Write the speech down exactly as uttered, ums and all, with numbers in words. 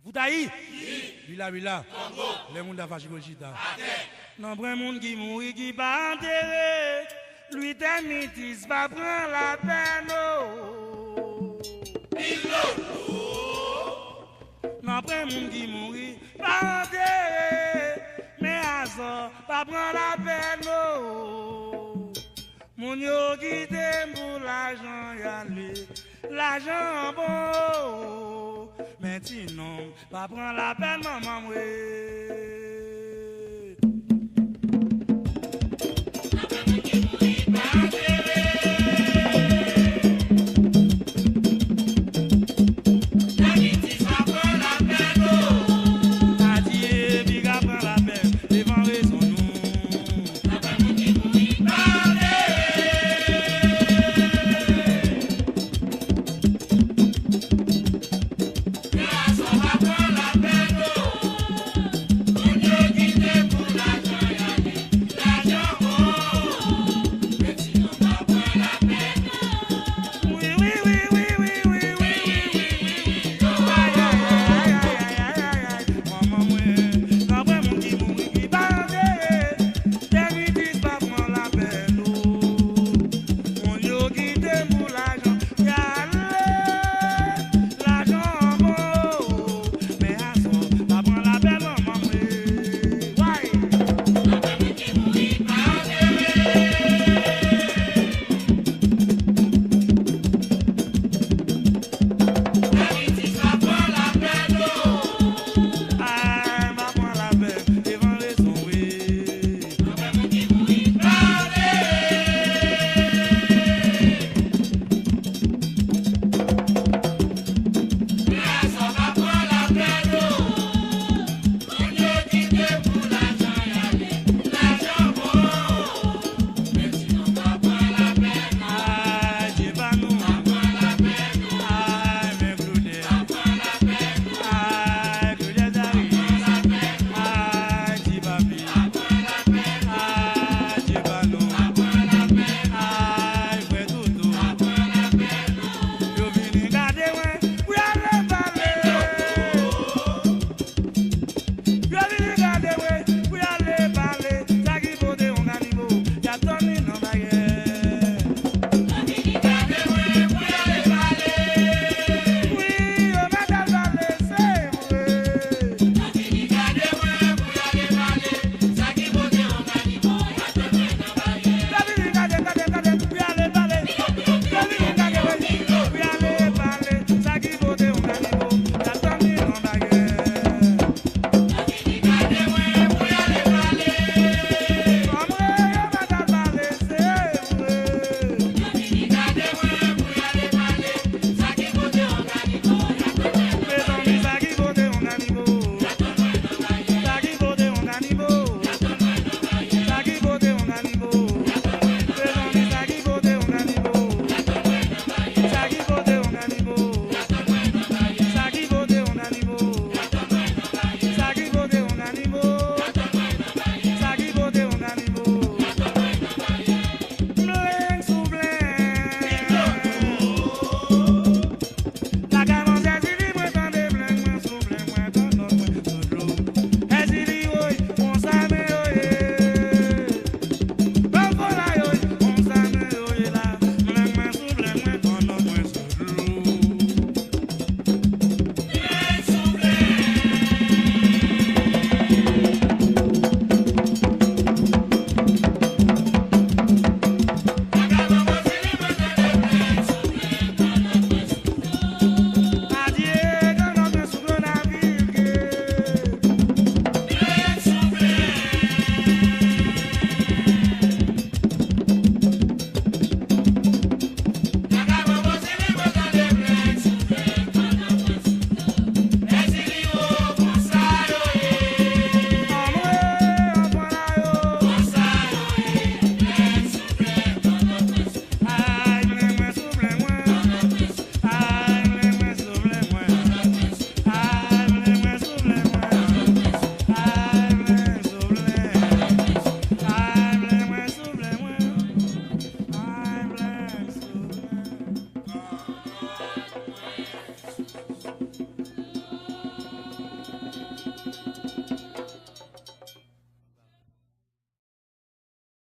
Voutayi. Bila bila. Lè moun ta fache pou l chita. Nan pwen moun ki mouri ki pa antere. Lwitè mitis pa pran lapèn o. Nan pwen moun ki mouri pa antere. Men azò pa pran lapèn o. Moun yo kite m pou lajan y ale. Lajan an bon o. Men ti nonm pa pran lapèn manman mwe.